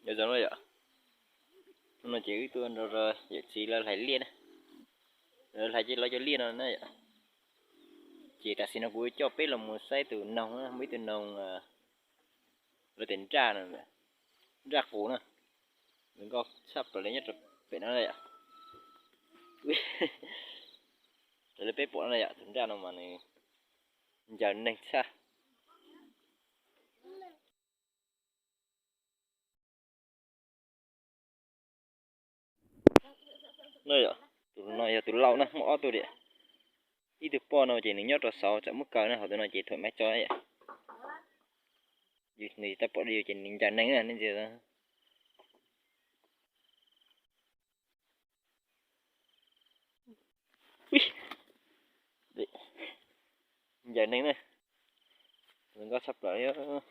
Nyob zoo na yom, hnub no ces wb tuaj nrog yawm txiv lawv hlais liaj na, lawv hlais ces lawv cov liaj no na yom. Ces tam sim no kuv coj peb los mus saib tus noog na, muaj ib tug noog lawv tias nraj no, nraj qus na, zoo nkauj tshaj plaws li nyob rau pem no na yom. Raws li peb pom no na yom, tus nraj no mas nws ncaws neeg tshaj. No yog tus lau na, muaj ob tug li. Ib tug poj no ces nws nyob rau saud tseem muab kaw na, ho tus no ces thuam maiv tso. Nws tau pom li yus ces nws ncaws neeg na nej ntsia. Ncaws neeg na, zoo nkauj tshaj plaws li.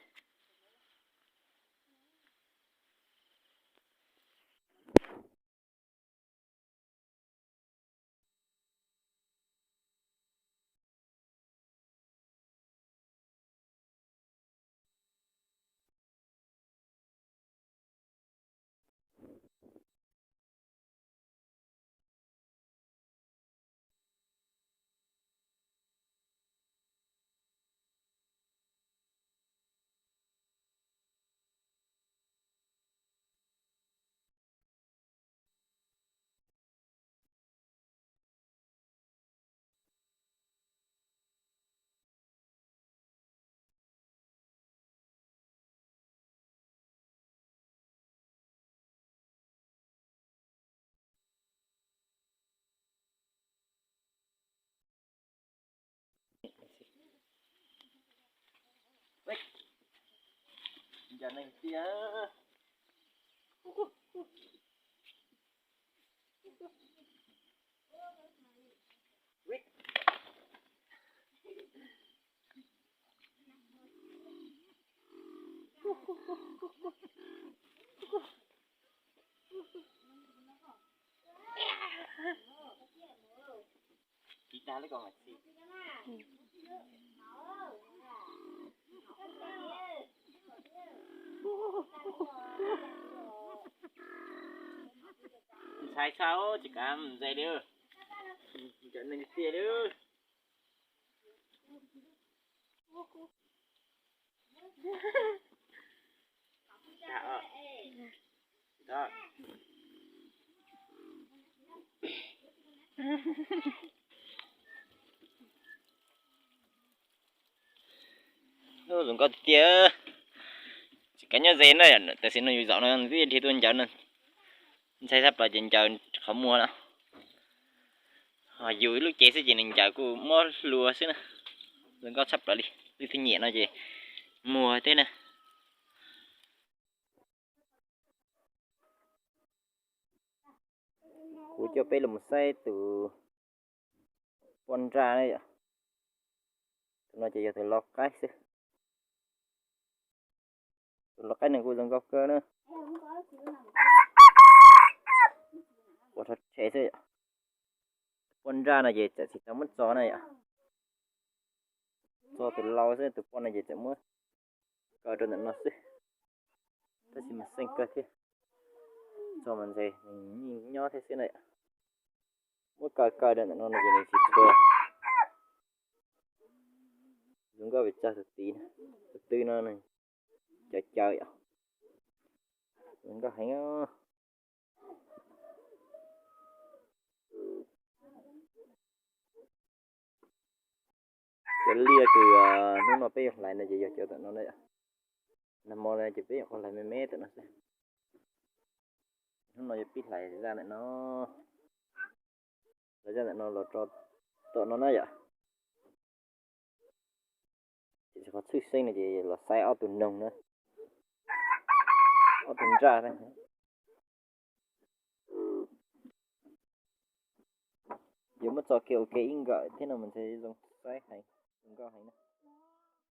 Ncaws neeg tiag. Ntxhais tshaj, tsis kam mus ntxais li. Cov neeg tiag li. Zoo nkauj tiag tiag. Tsis kam nyob ze na, tam sim no yus zaum no twb dhia tuaj ncaws no. Ntxhais tshaj plaws ces ncaws qhov muag no. Yus lub cev xwb ces nws ncaws kuj mob hlua xwb na. Zoo nkauj tshaj plaws li. Leej twg nyiam no ces muag thiab na. Kuv coj peb los mus saib tus poj nraj na yom. Tus no ces yog tus lau qaib xwb. Tus lau qaib no kuj zoo nkauj kawg na. Ua rho rhe xwb yom. Tus poj nraj no ces txawm tsis tau muab txo na yom. Txo tus lau xwb, tus poj no ces txawm muab kaw rau ntawm no xwb. Tab sis mas xeej kawg thiab. Txo mas ntshe nws yeej nyob thiab xwb na yom. Muab kaw kaw rau ntawm no no ces nws tsis txhua. Zoo nkauj pes tsawg tus tid, tus twg no nws caws caws yom. Zoo nkauj heev. Cov liaj kws hnub no peb yuav hlais no ces yog cov tom no na yom. Nag hmo no ces peb nyuam qhuav hlais me me tom no xwb. Hnub no yuav pib hlais zaj ntawm no. Hlais zaj ntawm no los rau tom no na yom. Ces qhov tshwj xeeb no ces los saib ob tug noog na, ob tug nraj. Yuav muab txo kiag ua ke ib nkawm thiab no mas ntshe zoo saib heev, zoo nkauj heev na.